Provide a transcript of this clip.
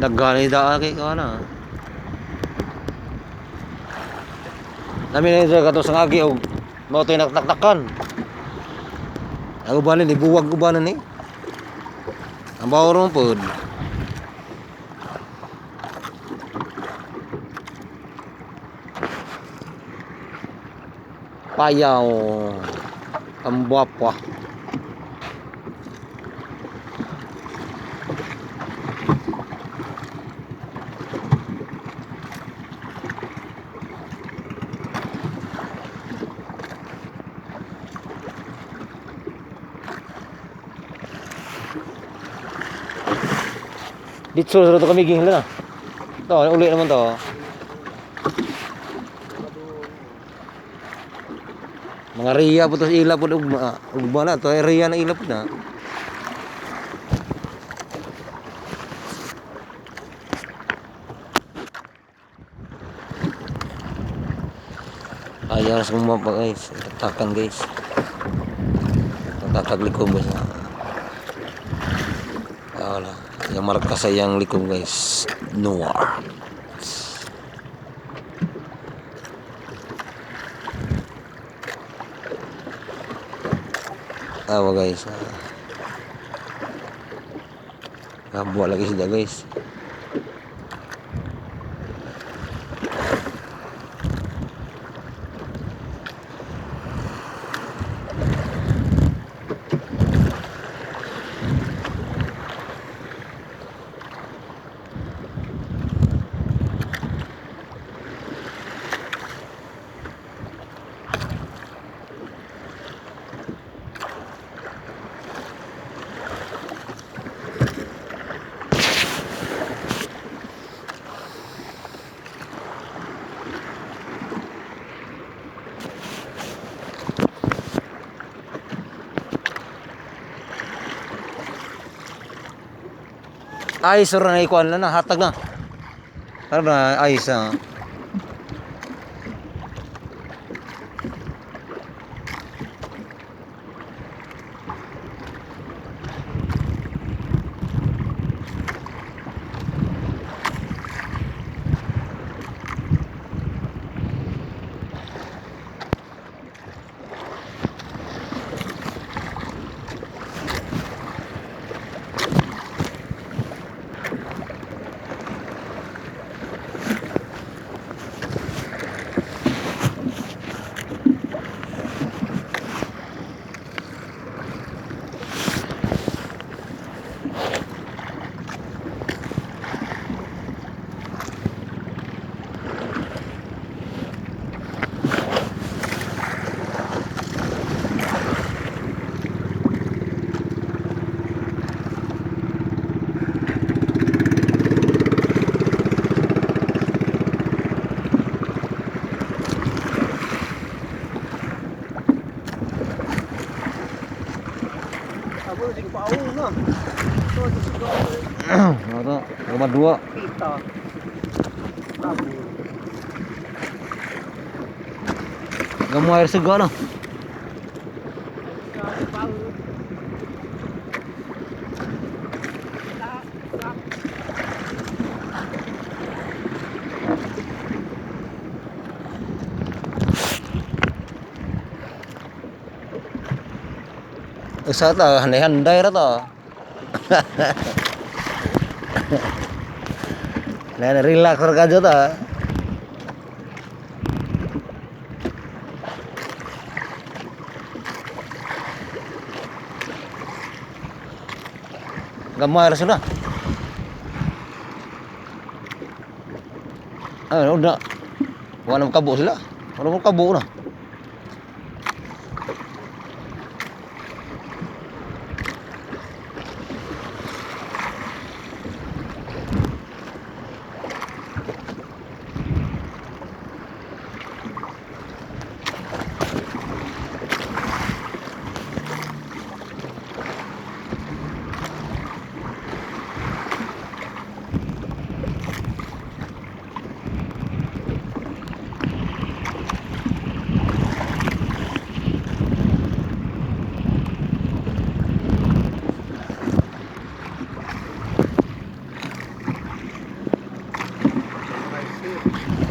Daghan da kay kana. Nami na sa kato sa agi og mao to'y naktaktakan. Ang ubanin ibuwag ubanan ni. Ang bawro pod. Payaw. Ang buwapwa. Dito sa kami gihla na. To, uli naman to. Mga riya po to sa ila po ugma. Ugma na to, ay riya na ila po na. Ayaw sa kumapa, guys. Tatakan, guys. Tatakag likom, guys. Ah, wala. Yung marka sa iyang likom, guys. Noir. Tawa, guys. Ah. Kabuha lagi sila, guys. Ay, sura na ikuan na na, hatag na. Para na ayos na. Abo, sige pa ako na. Ito, sige ako. Ano to? Rumah dua. Kita. Abo. Gamu air segar na. Usa ta, handay-handay ra to. Nah, relax ra kadyo ta. Gamay ra sila. Ah, udah. Wala mo kabo sila. Wala mo kabo na. Dito.